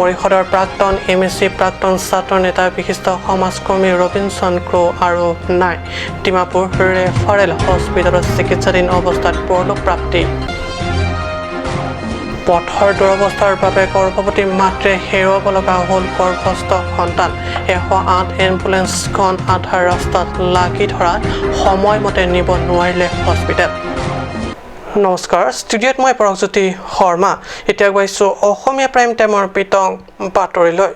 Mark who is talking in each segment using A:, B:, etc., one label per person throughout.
A: পৰিষদৰ প্ৰাক্তন এমএচি, প্ৰাক্তন ছাত্ৰ নেতা, বিশিষ্ট সমাজকৰ্মী ৰবিনছন ক্ৰ' আৰু নাই। ডিমাপুৰ ৰেফাৰেল হস্পিটেলত চিকিৎসাধীন অৱস্থাত পৰলোকপ্ৰাপ্তি। পথৰ দুৰৱস্থাৰ বাবে গৰ্ভৱতী মাতৃয়ে হেৰুৱাব লগা হ'ল গৰ্ভস্থ সন্তান। 108 এম্বুলেন্সখন আধা ৰাস্তাত লাগি ধৰাত সময়মতে নিব নোৱাৰিলে হস্পিটেল। নমস্কাৰ, ষ্টুডিঅ'ত মই পৰশজ্যোতি শৰ্মা। এতিয়া গৈছোঁ অসমীয়া প্ৰাইম টাইমৰ বিতং বাতৰিলৈ।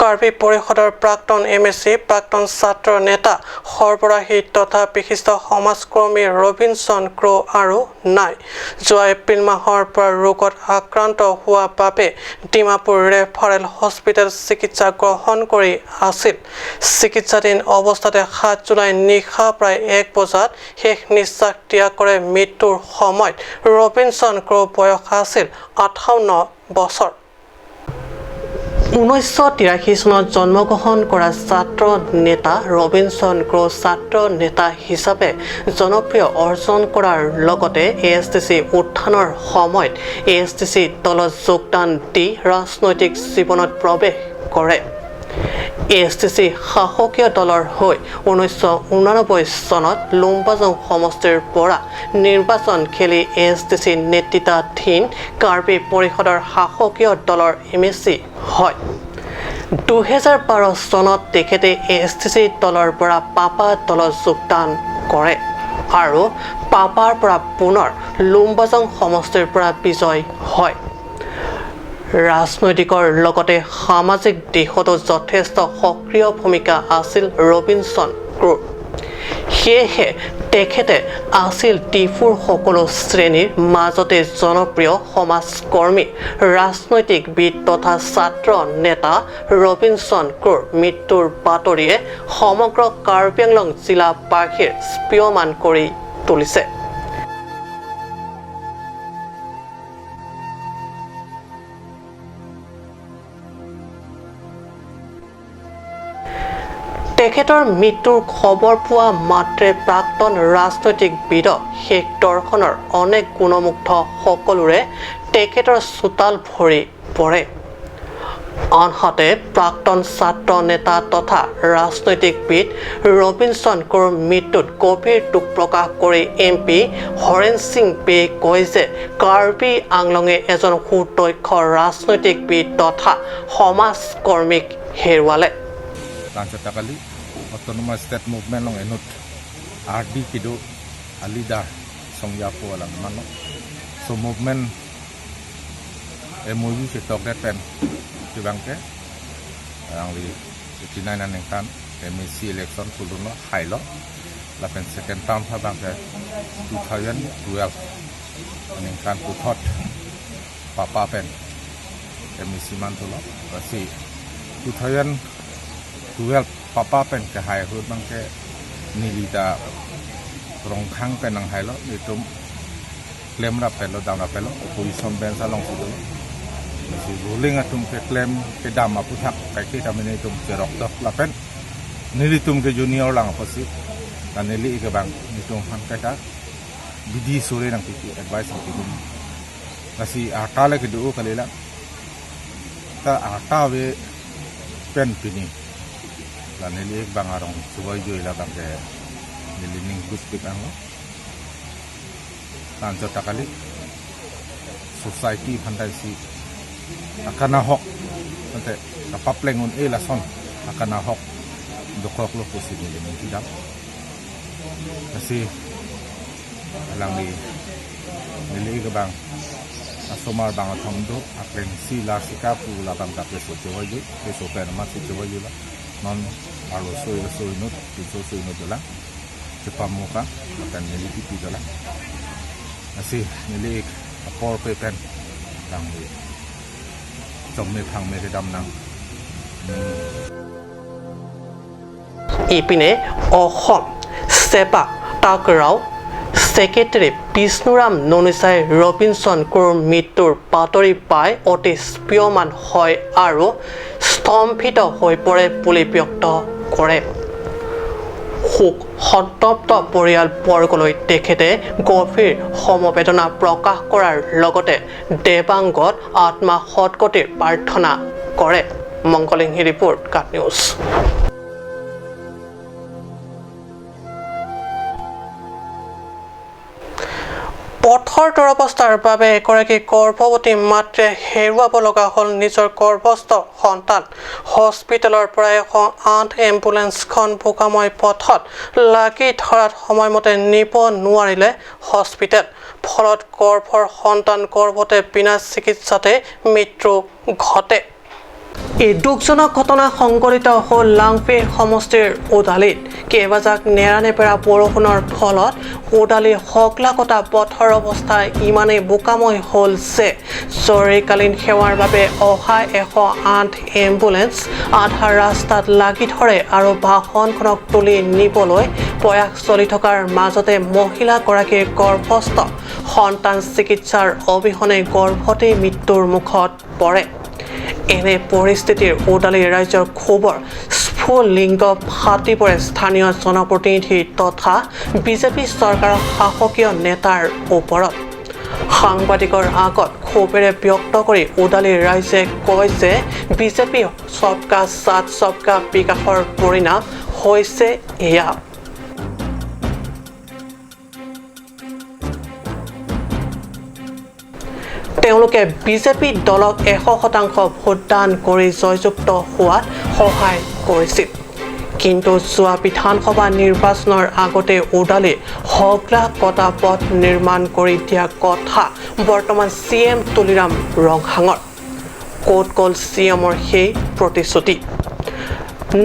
A: কাৰ্বি পৰিষদৰ প্ৰাক্তন এমএচি, প্ৰাক্তন ছাত্ৰ নেতা, সৰবৰাহী তথা বিশিষ্ট সমাজকৰ্মী ৰবিনছন ক্ৰ' আৰু নাই। যোৱা এপ্ৰিল মাহৰ পৰা ৰোগত আক্ৰান্ত হোৱা বাবে ডিমাপুৰ ৰেফাৰেল হস্পিটেল চিকিৎসা গ্ৰহণ কৰি আছিল। চিকিৎসাধীন অৱস্থাতে 7 জুলাই নিশা প্ৰায় 1 বজাত শেষ নিশ্বাস ত্যাগ কৰে। মৃত্যুৰ সময়ত ৰবিনছন ক্ৰ' বয়স আছিল 58 বছৰ। 1983 চনত জন্মগ্ৰহণ কৰা ছাত্ৰ নেতা ৰবিনছন ক্ৰ' ছাত্ৰ নেতা হিচাপে জনপ্ৰিয় অৰ্জন কৰাৰ লগতে এএছটিচি উত্থানৰ সময়ত এএছটিচি দলত যোগদান দি ৰাজনৈতিক জীৱনত প্ৰৱেশ কৰে। এএছটিচি শাসকীয় দলৰ হৈ 1989 চনত লুম্বাজং সমষ্টিৰ পৰা নিৰ্বাচন খেলি এএছটিচি নেতৃত্বাধীন কাৰ্বি পৰিষদৰ শাসকীয় দলৰ এমএচি হয়। 2012 চনত তেখেতে এএছটিচি দলৰ পৰা পাপা দলত যোগদান কৰে আৰু পাপাৰ পৰা পুনৰ লুম্বাজং সমষ্টিৰ পৰা বিজয় হয়। ৰাজনৈতিকৰ লগতে সামাজিক দিশতো যথেষ্ট সক্ৰিয় ভূমিকা আছিল ৰবিনছন ক্ৰ'। সেয়েহে তেখেতে আছিল ডিফুৰ সকলো শ্ৰেণীৰ মাজতে জনপ্ৰিয় সমাজকৰ্মী, ৰাজনৈতিকবিদ তথা ছাত্ৰ নেতা ৰবিনছন ক্ৰ'ৰ মৃত্যুৰ বাতৰিয়ে সমগ্ৰ কাৰ্বি আংলং জিলাবাসীৰ স্পীয়মান কৰি তুলিছে। তেখেতৰ মৃত্যুৰ খবৰ পোৱা মাত্ৰে প্ৰাক্তন ৰাজনৈতিকবিদ শেষ দৰ্শনৰ অনেক গুণমুগ্ধ সকলোৰে তেখেতৰ চোতাল ভৰি পৰে। আনহাতে প্ৰাক্তন ছাত্ৰ নেতা তথা ৰাজনৈতিকবিদ ৰবিনছন ক্ৰ'ৰ মৃত্যুত গভীৰ দুখ প্ৰকাশ কৰি এম পি হৰেণ সিং বে কয় যে কাৰ্বি আংলঙে এজন সুদক্ষ ৰাজনৈতিকবিদ তথা সমাজকৰ্মীক হেৰুৱালে।
B: Takali Autonomous State Movement long enut RD kido a leader song yapo alang mano so movement MOU ke tok that pen kibangke ang li 89 aneng kan MEC election kuluno hailo la pen second term tha bangke 2012 aneng kan puthot papa pen MEC man tulo kasi 2012 papa pen ke hai hut bangke nilita rongkhang pen nang hailo nitum claim ra pelo dam ra pelo opposition ben sa long su si ruling atum ke claim ke dam apu thak kai ke tamine tum ke rok dok la pen nilitum ke junior lang aposi ta nili ke bang nitum han kai ta bidi sore nang ki advice ki tum kasi ata le ke du kalela ta ata we pen pini la nili ek bang arong suwai joi la bang ke nili ning kus pik ang tan takali society phandai si akana hok ante kapaplengon e la son akana hok dokok lo kusi nili ning kidam kasi alang ni nili ke bang asomar bang athom do akleng si la sika pu la bang ka peso joi joi peso pen ma si joi joi la non aro soi soi no piso soi no dola cepamuka akan nili pipi dola asi nili apor pe pen tang ni chom me phang me dam nang।
A: ইপিনে Assam সেপা টাকৰাও secretary Bishnuram ননুচাই Robinson crore মৃত্যুৰ বাতৰি পাই অতি স্পীয়মান হয় আৰু স্তম্ভিত হৈ পৰে বুলি ব্যক্ত কৰে। শোক সন্তপ্ত পৰিয়ালবৰ্গলৈ তেখেতে গভীৰ সমবেদনা প্ৰকাশ কৰাৰ লগতে দেৱাংগত আত্মা সদগতিৰ প্ৰাৰ্থনা কৰে। মংগলিংহি ৰিপৰ্ট, কাট নিউজ। পথৰ দুৰৱস্থাৰ বাবে এগৰাকী গৰ্ভৱতী মাতৃয়ে হেৰুৱাব লগা হ'ল নিজৰ গৰ্ভস্থ সন্তান। হস্পিটেলৰ পৰা 108 এম্বুলেন্সখন বোকাময় পথত লাগি ধৰাত সময়মতে নিব নোৱাৰিলে হস্পিটেল। ফলত গৰ্ভৰ সন্তান গৰ্ভতে বিনা চিকিৎসাতে মৃত্যু ঘটে। এই দুখজনক ঘটনা সংঘটিত হ'ল লাংফে সমষ্টিৰ ওদালিত। কেইবাজাক নেৰানেপেৰা বৰষুণৰ ফলত ওদালি হকলাকটা পথৰ অৱস্থা ইমানেই বোকাময় হ'ল যে জৰুৰীকালীন সেৱাৰ বাবে অহা 108 এম্বুলেন্স আধা ৰাস্তাত লাগি ধৰে আৰু বাহনখনক তুলি নিবলৈ প্ৰয়াস চলি থকাৰ মাজতে মহিলাগৰাকীৰ গৰ্ভস্থ সন্তান চিকিৎসাৰ অবিহনে গৰ্ভতেই মৃত্যুৰ মুখত পৰে। এনে পৰিস্থিতিৰ ওদালি ৰাজ্যৰ ক্ষোভৰ স্ফুলিংগ ফাটি পৰে স্থানীয় জনপ্ৰতিনিধি তথা বিজেপি চৰকাৰৰ শাসকীয় নেতাৰ ওপৰত। সাংবাদিকৰ আগত ক্ষোভেৰে ব্যক্ত কৰি ওদালি ৰাইজে কয় যে বিজেপি সবকা সাথ সবকা বিকাশৰ পৰিণাম হৈছে এয়া। তেওঁলোকে বিজেপি দলক 100% ভোটদান কৰি জয়যুক্ত হোৱাত সহায় কৰিছিল। কিন্তু যোৱা বিধানসভা নিৰ্বাচনৰ আগতে ওদালি হগলা কটা পথ নিৰ্মাণ কৰি দিয়া কথা বৰ্তমান চি এম তুলিৰাম ৰংহাঙৰ। ক'ত গ'ল চি এমৰ সেই প্ৰতিশ্ৰুতি?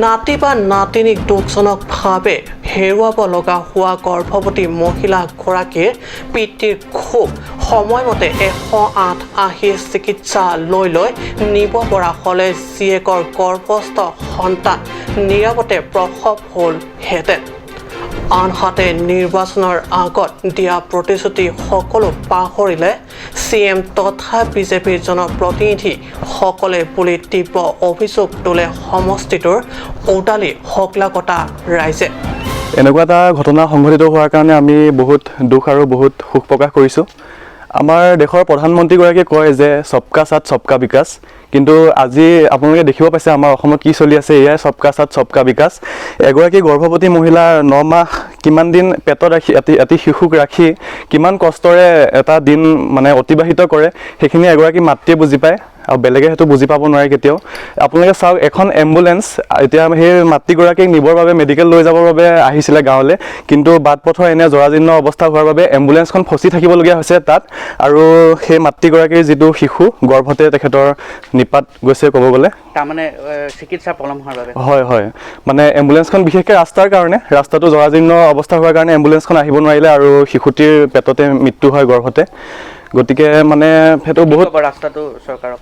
A: নাতি বা নাতিনীক দুখজনকভাৱে হেৰুৱাব লগা হোৱা গৰ্ভৱতী মহিলাগৰাকীৰ পিতৃৰ ক্ষোভ সময়মতে 108 আহি চিকিৎসা লৈ লৈ নিব পৰা হ'লে জীয়েকৰ গৰ্ভস্থ সন্তান নিৰাপদে প্ৰসৱ হ'লহেঁতেন। আনহাতে নিৰ্বাচনৰ আগত দিয়া প্ৰতিশ্ৰুতি সকলো পাহৰিলে চি এম তথা বিজেপিৰ জনপ্ৰতিনিধিসকলে বুলি তীব্ৰ অভিযোগ তোলে সমষ্টিটোৰ ওদালি হকলাকটা ৰাইজে।
C: এনেকুৱা এটা ঘটনা সংঘটিত হোৱাৰ কাৰণে আমি বহুত দুখ আৰু বহুত সুখ প্ৰকাশ কৰিছোঁ। আমাৰ দেশৰ প্ৰধানমন্ত্ৰীগৰাকীয়ে কয় যে সবকা সাথ সবকা বিকাশ, কিন্তু আজি আপোনালোকে দেখিব পাইছে আমাৰ অসমত কি চলি আছে, এয়াই সবকা সাথ সবকা বিকাশ। এগৰাকী গৰ্ভৱতী মহিলাৰ 9 মাহ কিমান দিন পেটত ৰাখি এটি শিশুক ৰাখি কিমান কষ্টৰে এটা দিন মানে অতিবাহিত কৰে, সেইখিনি এগৰাকী মাতৃয়ে বুজি পায় আৰু বেলেগে সেইটো বুজি পাব নোৱাৰে কেতিয়াও। আপোনালোকে চাওক, এখন এম্বুলেঞ্চ এতিয়া সেই মাতৃগৰাকীক নিবৰ বাবে মেডিকেল লৈ যাবৰ বাবে আহিছিলে গাঁৱলৈ, কিন্তু বাট পথৰ এনে জৰাজীৰ্ণ অৱস্থা হোৱাৰ বাবে এম্বুলেঞ্চখন ফচি থাকিবলগীয়া হৈছে তাত, আৰু সেই মাতৃগৰাকীৰ যিটো শিশু গৰ্ভতে তেখেতৰ নিপাত গৈছে ক'ব গ'লে।
D: তাৰমানে চিকিৎসা পলম হোৱাৰ বাবে।
C: হয় হয়, মানে এম্বুলেঞ্চখন বিশেষকৈ ৰাস্তাৰ কাৰণে, ৰাস্তাটো জৰাজীৰ্ণ অৱস্থা হোৱাৰ কাৰণে এম্বুলেঞ্চখন আহিব নোৱাৰিলে আৰু শিশুটিৰ পেটতে মৃত্যু হয় গৰ্ভতে। গতিকে মানে সেইটো বহুত
D: ৰাস্তাটো চৰকাৰক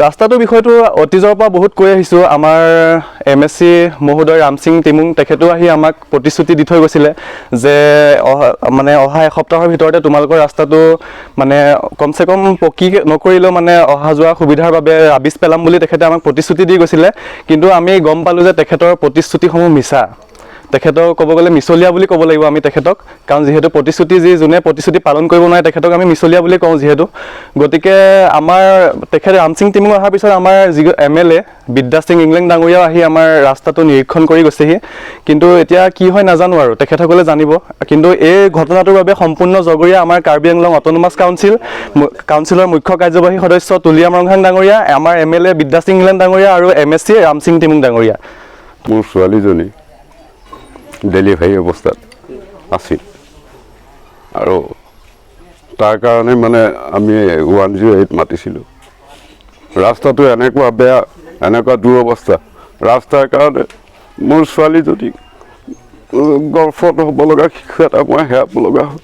C: ৰাস্তাটোৰ বিষয়টো অতীজৰ পৰা বহুত কৈ আহিছোঁ। আমাৰ এম এছ চি মহোদয় ৰামসিং টিমুং তেখেতো আহি আমাক প্ৰতিশ্ৰুতি দি থৈ গৈছিলে যে মানে অহা এসপ্তাহৰ ভিতৰতে তোমালোকৰ ৰাস্তাটো মানে কমচে কম পকী নকৰিলেও মানে অহা যোৱা সুবিধাৰ বাবে ৰাবিজ পেলাম বুলি তেখেতে আমাক প্ৰতিশ্ৰুতি দি গৈছিলে। কিন্তু আমি গম পালোঁ যে তেখেতৰ প্ৰতিশ্ৰুতিসমূহ মিছা। তেখেতক ক'ব গ'লে মিছলীয়া বুলি ক'ব লাগিব আমি তেখেতক, কাৰণ যিহেতু প্ৰতিশ্ৰুতি যি যোনে প্ৰতিশ্ৰুতি পালন কৰিব নোৱাৰে তেখেতক আমি মিছলীয়া বুলি কওঁ যিহেতু। গতিকে আমাৰ তেখেত ৰামসিং টিমুং অহাৰ পিছত আমাৰ যি M L A Bidya Singh Engleng ডাঙৰীয়াও আহি আমাৰ ৰাস্তাটো নিৰীক্ষণ কৰি গৈছেহি, কিন্তু এতিয়া কি হয় নাজানো আৰু তেখেতসকলে জানিব। কিন্তু এই ঘটনাটোৰ বাবে সম্পূৰ্ণ জগৰীয়া আমাৰ কাৰ্বি আংলং অট'নমাছ কাউন্সিলৰ মুখ্য কাৰ্যবাহী সদস্য তুলিৰাম ৰংহাং ডাঙৰীয়া, আমাৰ M L A Bidya Singh Engleng ডাঙৰীয়া আৰু M S C Ramsing Timung ডাঙৰীয়া।
E: মোৰ ছোৱালীজনী ডেলিভাৰী অৱস্থাত আছিল আৰু তাৰ কাৰণে মানে আমি 108 মাতিছিলোঁ। ৰাস্তাটো এনেকুৱা বেয়া, এনেকুৱা দুৰৱস্থা ৰাস্তাৰ কাৰণে মোৰ ছোৱালীজনী গৰ্ভত হ'ব লগা শিশু এটা মই হেৰাব লগা হ'ল।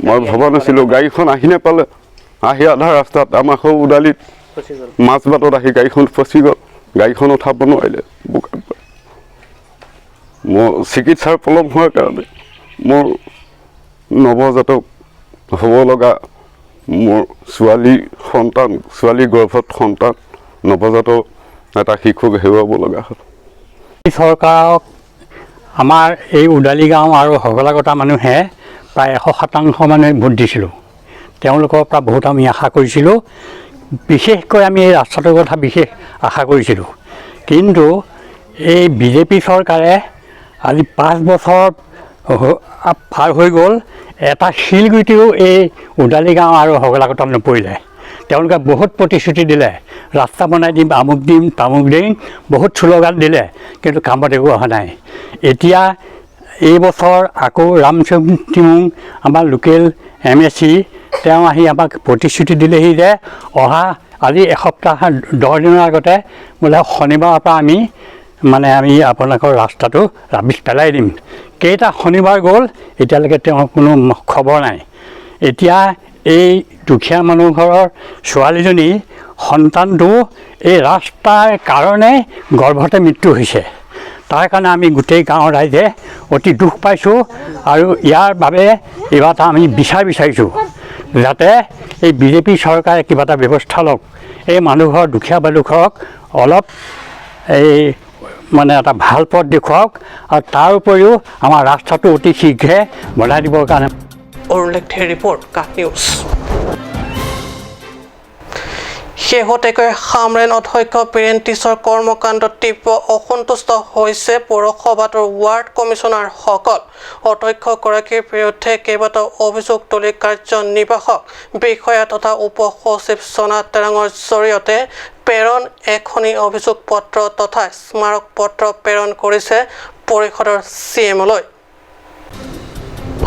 E: মই ভবা নাছিলোঁ, গাড়ীখন আহি নাপালে, আহি আধা ৰাস্তাত আমাৰ সৰু উদালিত মাজবাটত আহি গাড়ীখন ফচি গ'ল, গাড়ীখন উঠাব নোৱাৰিলে বোকাত। মোৰ চিকিৎসাৰ পলম হোৱাৰ কাৰণে মোৰ নৱজাতক হ'ব লগা মোৰ ছোৱালী সন্তান, ছোৱালী গৰ্ভত সন্তান নৱজাতক এটা শিশুক হেৰুৱাব লগা হ'ল।
F: চৰকাৰক আমাৰ এই উদালি গাঁও আৰু হগলাকটা মানুহে প্ৰায় 100% মানুহে ভোট দিছিলোঁ। তেওঁলোকৰ পৰা বহুত আমি আশা কৰিছিলোঁ, বিশেষকৈ আমি এই ৰাস্তাটোৰ কথা বিশেষ আশা কৰিছিলোঁ। কিন্তু এই বিজেপি চৰকাৰে আজি 5 বছৰ পাৰ হৈ গ'ল, এটা শিলগুটিও এই উদালি গাঁও আৰু হগলাকটাত নপৰিলে। তেওঁলোকে বহুত প্ৰতিশ্ৰুতি দিলে, ৰাস্তা বনাই দিম, আমুক দিম তামুক দিম, বহুত শ্লোগান দিলে, কিন্তু কামত একো অহা নাই। এতিয়া এই বছৰ আকৌ ৰামসিং তিমুং আমাৰ লোকেল MSc তেওঁ আহি আমাক প্ৰতিশ্ৰুতি দিলেহি যে অহা আজি এসপ্তাহ 10 দিনৰ আগতে বোলে শনিবাৰৰ পৰা আমি আমি আপোনালোকৰ ৰাস্তাটো ৰাবিছ পেলাই দিম। কেইটা শনিবাৰ গ'ল, এতিয়ালৈকে তেওঁৰ কোনো খবৰ নাই। এতিয়া এই দুখীয়া মানুহ ঘৰৰ ছোৱালীজনী সন্তানটো এই ৰাস্তাৰ কাৰণে গৰ্ভতে মৃত্যু হৈছে। তাৰ কাৰণে আমি গোটেই গাঁৱৰ ৰাইজে অতি দুখ পাইছোঁ আৰু ইয়াৰ বাবে কিবা এটা আমি বিচাৰ বিচাৰিছোঁ, যাতে এই বিজেপি চৰকাৰে কিবা এটা ব্যৱস্থা লওক, এই মানুহৰ দুখীয়া মানুহক অলপ এই এটা ভাল পথ দেখুৱাওক আৰু তাৰ উপৰিও আমাৰ ৰাস্তাটো অতি শীঘ্ৰে বনাই দিবৰ কাৰণে।
A: অৰুণ লেখথেৰ ৰিপৰ্ট, কাট নিউজ। শেহতীয়াকৈ হামৰেণ অধ্যক্ষ বীৰেণ টিছৰ কৰ্মকাণ্ডত তীব্ৰ অসন্তুষ্ট হৈছে পৌৰসভাটোৰ ৱাৰ্ড কমিছনাৰসকল। অধ্যক্ষগৰাকীৰ বিৰুদ্ধে কেইবাটাও অভিযোগ তুলি কাৰ্যনিৰ্বাহক বিষয়া তথা উপ সচিব চনা তেৰাঙৰ জৰিয়তে প্ৰেৰণ এখনি অভিযোগ পত্ৰ তথা স্মাৰক পত্ৰ প্ৰেৰণ কৰিছে পৰিষদৰ চি এমলৈ।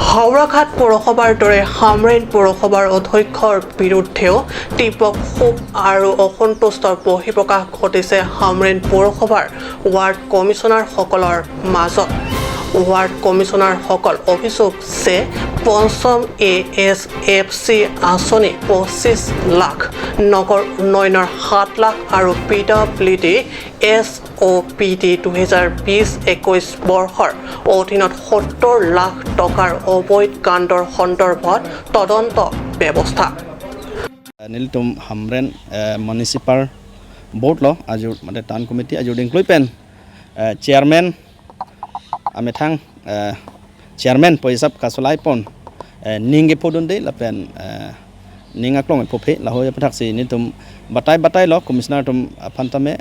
A: হাওৰাঘাট পৌৰসভাৰ দৰে হামৰেণ পৌৰসভাৰ অধ্যক্ষৰ বিৰুদ্ধেও তীব্ৰ ক্ষোভ আৰু অসন্তুষ্টৰ বহিঃপ্ৰকাশ ঘটিছে হামৰেণ পৌৰসভাৰ ৱাৰ্ড কমিছনাৰসকলৰ মাজত। ৱাৰ্ড কমিছনাৰসকল অভিযোগ যে পঞ্চম ASFC আঁচনি 25 লাখ, নগৰ উন্নয়নৰ 7 লাখ আৰু PWD SOPD 2020-21 বৰ্ষৰ অধীনত 70 লাখ টকাৰ অবৈধ কাণ্ডৰ সন্দৰ্ভত তদন্ত ব্যৱস্থা।
G: নীলতুম হামৰেণ মিউনিচিপাল বৰ্ড ল আজুৰ মানে টাউন কমিটি আজুৰ ডিংক্লুই পেন চেয়াৰমেন আমেথাং চেয়াৰমেন পইচাপ কাছলাই পন নিংগে ফদুন দে লাপেন নিং aklong phophe laho ya pathak si ni tum batai batai lo commissioner tum phantame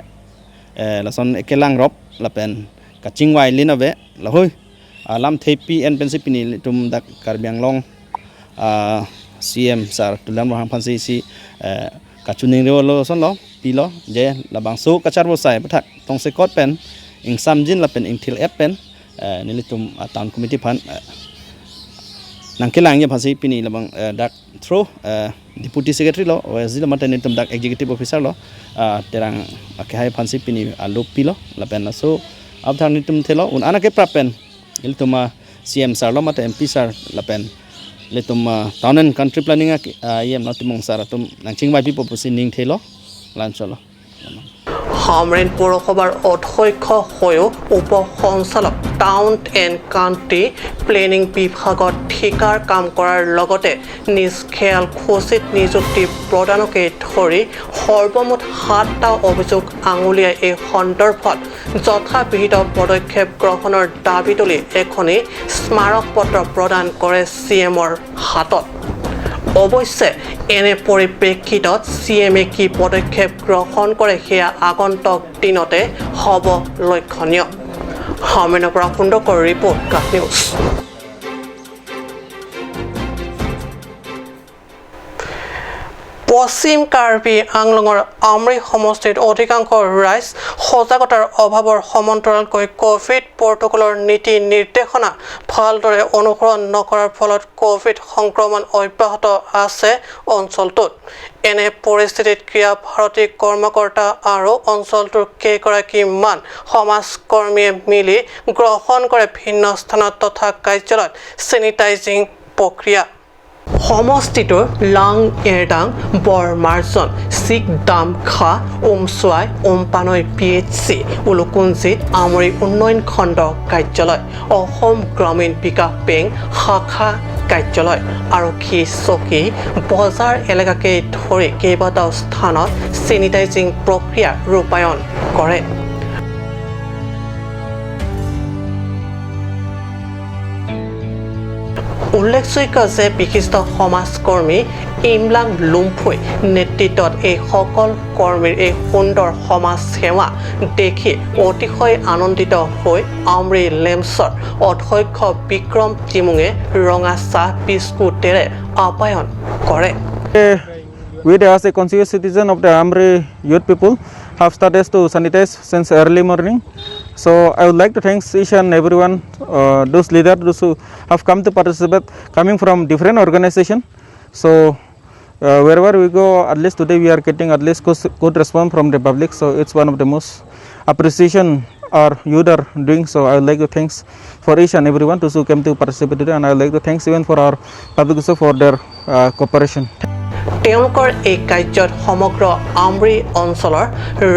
G: lason ekelang rop lapen kachingwai linave lahoi lam thepi en pensi pini tum dak karbiang long CM sar tulam rohang phansi si kachuning ro lo son lo pi lo je labang su kachar bo sai pathak tong se kot pen ing samjin lapen ing thil ep pen nilitum town committee phan nangkelang ya phasi pini labang dak through deputy secretary lo OSD lo mate nitum dak executive officer lo terang akhai phansi pini alup pi lo lapen so abthar nitum thelo un anake prapen iltum CM sir lo mate MP sir lapen letum town and country planning yem natimong sir atum nangching bai pi popusi ning thelo lan cholo।
A: Hamren পৌৰসভাৰ অধ্যক্ষ হৈও উপ সঞ্চালক town and country planning বিভাগত ঠিকাৰ কাম কৰাৰ লগতে নিজ খেয়াল খুচিত নিযুক্তি প্ৰদানকে ধৰি সৰ্বমুঠ 7টা অভিযোগ আঙুলিয়াই এই সন্দৰ্ভত যথাবিহিত পদক্ষেপ গ্ৰহণৰ দাবী তুলি এখনি স্মাৰক পত্ৰ প্ৰদান কৰে চি এমৰ হাতত। অৱশ্যে এনে পৰিপ্ৰেক্ষিতত চি এমে কি পদক্ষেপ গ্ৰহণ কৰে সেয়া আগন্তুক দিনতে হ'ব লক্ষণীয়। হামৰেণৰ পৰা সুন্দৰকৰ ৰিপৰ্ট, কাট নিউজ। পশ্চিম কাৰ্বি আংলঙৰ আমৰি সমষ্টিত অধিকাংশ ৰাইজ সজাগতাৰ অভাৱৰ সমান্তৰালকৈ ক'ভিড প্ৰট'কলৰ নীতি নিৰ্দেশনা ভালদৰে অনুসৰণ নকৰাৰ ফলত ক'ভিড সংক্ৰমণ অব্যাহত আছে অঞ্চলটোত। এনে পৰিস্থিতিত ক্ৰীড়া ভাৰতী কৰ্মকৰ্তা আৰু অঞ্চলটোৰ কেইগৰাকীমান সমাজকৰ্মীয়ে মিলি গ্ৰহণ কৰে ভিন্ন স্থানত তথা কাৰ্যালয়ত চেনিটাইজিং প্ৰক্ৰিয়া। সমষ্টিটোৰ লাং এৰডাং, বৰমাৰ্জন, চিকদামখা, ওমচুৱাই, ওমপানৈ PHC, উলুকুঞ্জিত আমৰি উন্নয়ন খণ্ড কাৰ্যালয়, অসম গ্ৰামীণ বিকাশ বেংক শাখা কাৰ্যালয়, আৰক্ষী চকী, বজাৰ এলেকাকে ধৰি কেইবাটাও স্থানত চেনিটাইজিং প্ৰক্ৰিয়া ৰূপায়ণ কৰে। উল্লেখযোগ্য যে বিশিষ্ট সমাজকৰ্মী ইমলাং লুম্ফুই নেতৃত্বত এইসকল কৰ্মীৰ এই সুন্দৰ সমাজ সেৱা দেখি অতিশয় আনন্দিত হৈ আমৰি লেমছৰ অধ্যক্ষ বিক্ৰম তিমুঙে ৰঙা চাহ বিস্কুটেৰে আপ্যায়ন কৰে।
H: We as a conscious citizen of the Amri youth people have started to sanitize since early morning. So I would like to thank each and everyone, those leaders, those who have come to participate, coming from different organization. So wherever we go, at least today we are getting at least good response from the public. So it's one of the most appreciation our youth are doing. So I would like to thanks for each and everyone those who came to participate today, and I would like to thanks even for our public also for their cooperation.
A: তেওঁলোকৰ এই কাৰ্যত সমগ্ৰ আমৰি অঞ্চলৰ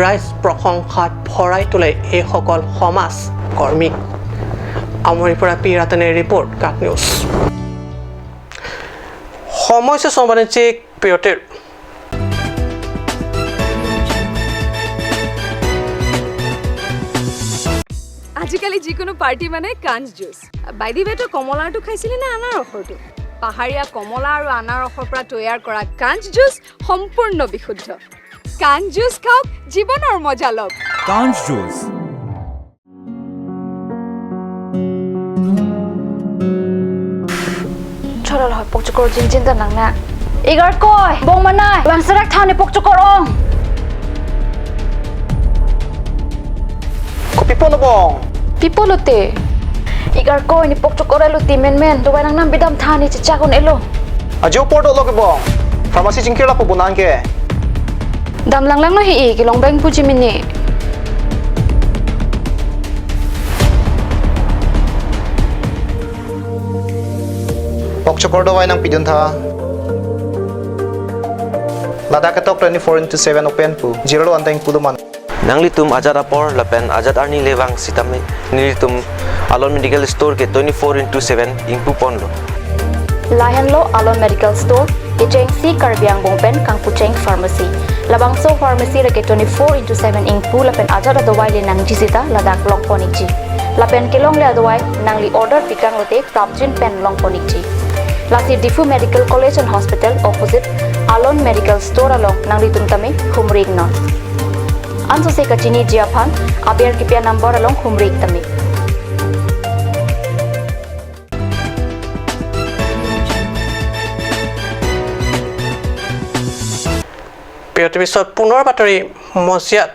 A: ৰাইজ প্ৰশংসাত ভৰাই তোলে এইসকল সমাজ কৰ্মীক। আমৰিৰ পৰা পি ৰাতেনে ৰিপৰ্ট, কাট নিউজ। সময় হৈছে বাণিজ্যিক বিৰতিৰ।
I: আজিকালি যিকোনো পাৰ্টি মানে কাঞ্চ জুচ। বাই the ৱে, তই কমলাৰটো খাইছিলি নে আনাৰসৰটো? পাহাৰীয়া কমলা আৰু আনাৰসৰ পৰা তৈয়াৰ কৰা কাঞ্চ জুচ সম্পূৰ্ণ বিশুদ্ধ। কাঞ্চ জুচ খাওক, জীৱনৰ মজা লওক।
J: কাঞ্চ juice.
K: Chorol hoi pok chokor jin jin da nang na. Igar koi bong manai wang sarak thane pok chokor ong.
L: Ko pipo no bong.
K: Pipo lote. Igar koi ni pok chokor elo ti men men do nang nam bidam thane chi chagon elo.
L: Ajo porto lo ke bong. Pharmacy jingkir la po bunan ke.
K: Dam lang lang no hi e ki long bang pu jimini.
L: Pokchokor dawai nang pidun tha. Ladakh top 24/7 open pu zero anteng puluman.
M: Nangli tum Azad apor lapen Azad arni lewang sitame nilitum Alon Medical Store ke 24/7 ingpu ponlo.
K: Lahenlo Alon Medical Store ke cheng si karbiang bongpen kangpu cheng pharmacy. Labangso pharmacy rake 24/7 ingpu lapen Azad adawai le nang jisita Ladakh long ponikji. Lapen kelong le adawai nangli order pikang lote prapjin pen long ponikji. Lasi Difu Medical College and Hospital opposite Alon Medical Store along Nangli Tumtame Humrig non. Anso se kachini jiaphan aber kipya number along Humrig tame.
A: বিৰতিৰ পিছত পুনৰ বাতৰি মজিয়াত।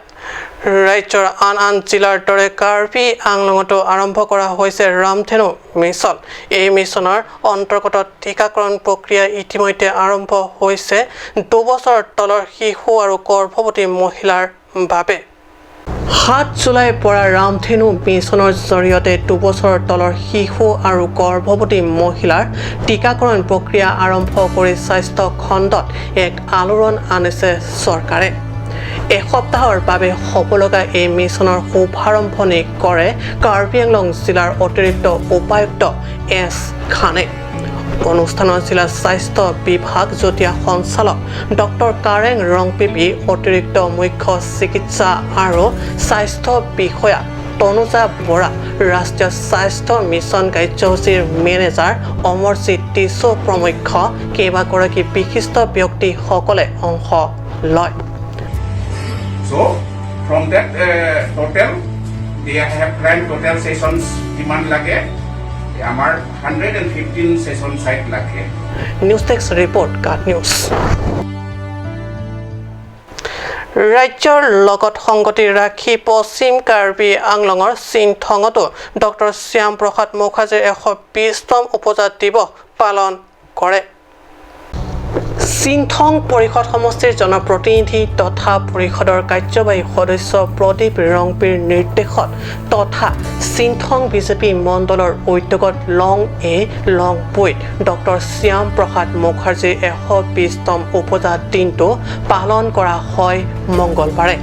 A: ৰাজ্যৰ আন আন জিলাৰ দৰে কাৰ্বি আংলঙতো আৰম্ভ কৰা হৈছে ৰামধেনু মিছন। এই মিছনৰ অন্তৰ্গত টীকাকৰণ প্ৰক্ৰিয়া ইতিমধ্যে আৰম্ভ হৈছে 2 বছৰৰ তলৰ শিশু আৰু গৰ্ভৱতী মহিলাৰ বাবে। 7 জুলাইৰ পৰা ৰামধেনু মিছনৰ জৰিয়তে 2 বছৰৰ তলৰ শিশু আৰু গৰ্ভৱতী মহিলাৰ টীকাকৰণ প্ৰক্ৰিয়া আৰম্ভ কৰি স্বাস্থ্য খণ্ডত এক আলোড়ন আনিছে চৰকাৰে। এসপ্তাহৰ বাবে হ'ব লগা এই মিছনৰ শুভাৰম্ভণি কৰে কাৰ্বি আংলং জিলাৰ অতিৰিক্ত উপায়ুক্ত এছ খানে। অনুষ্ঠানত জিলা স্বাস্থ্য বিভাগ যুটীয়া সঞ্চালক ডক্টৰ কাৰেং ৰংপিপি, অতিৰিক্ত মুখ্য চিকিৎসা আৰু স্বাস্থ্য বিষয়া তনুজা বৰা, ৰাষ্ট্ৰীয় স্বাস্থ্য মিছন কাৰ্যসূচীৰ মেনেজাৰ অমৰজিৎ টিছু প্ৰমুখ্য কেইবাগৰাকী বিশিষ্ট ব্যক্তিসকলে অংশ লয়।
N: So from that total, they have planned total sessions কিমান লাগে, আমাৰ 115 session site লাগে।
A: নিউজ ডেস্ক ৰিপৰ্ট, কাট নিউজ। ৰাজ্যৰ লগত সংগতি ৰাখি পশ্চিম কাৰ্বি আংলঙৰ চিনথঙতো ডক্টৰ শ্যাম প্ৰসাদ মুখাৰ্জীৰ 120তম উপজা দিৱস পালন কৰে। চিনথং পৰিষদ সমষ্টিৰ জনপ্ৰতিনিধি তথা পৰিষদৰ কাৰ্যবাহী সদস্য প্ৰদীপ ৰংপিৰ নিৰ্দেশত তথা চিনথং বিজেপি মণ্ডলৰ উদ্যোগত লং এ লং পুইত ডক্টৰ শ্যাম প্ৰসাদ মুখাৰ্জীৰ 120তম উপজা দিনটো পালন কৰা হয় মংগলবাৰে।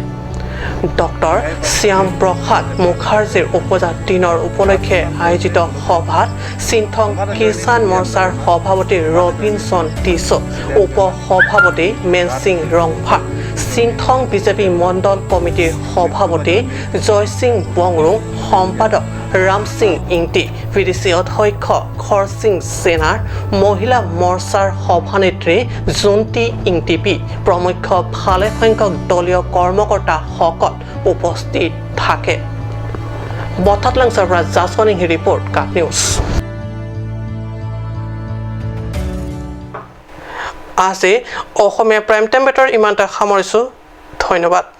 A: ডক্টৰ শ্যাম প্ৰসাদ মুখাৰ্জীৰ উপজা দিনৰ উপলক্ষে আয়োজিত সভাত চিনথং কিষাণ মৰ্চাৰ সভাপতি ৰবিনচন টিছো, উপ সভাপতি মেনসিং ৰংফা, চিনথং বিজেপি মণ্ডল কমিটিৰ সভাপতি জয়সিং বংৰুং, সম্পাদক ৰামসিং ইংটি, ভিডিচি অধ্যক্ষ খৰসিং সেনাৰ, মহিলা মৰ্চাৰ সভানেত্ৰী জোনটি ইংটিপি প্ৰমুখ্য ভালেসংখ্যক দলীয় কৰ্মকৰ্তাসকল উপস্থিত থাকে। বথাতলাংছৰ পৰা জাছৱানিং ৰিপৰ্ট, কাট নিউজ। আজি অসমীয়া প্ৰাইম টাইম বেটৰ ইমানতে সামৰিছোঁ। ধন্যবাদ।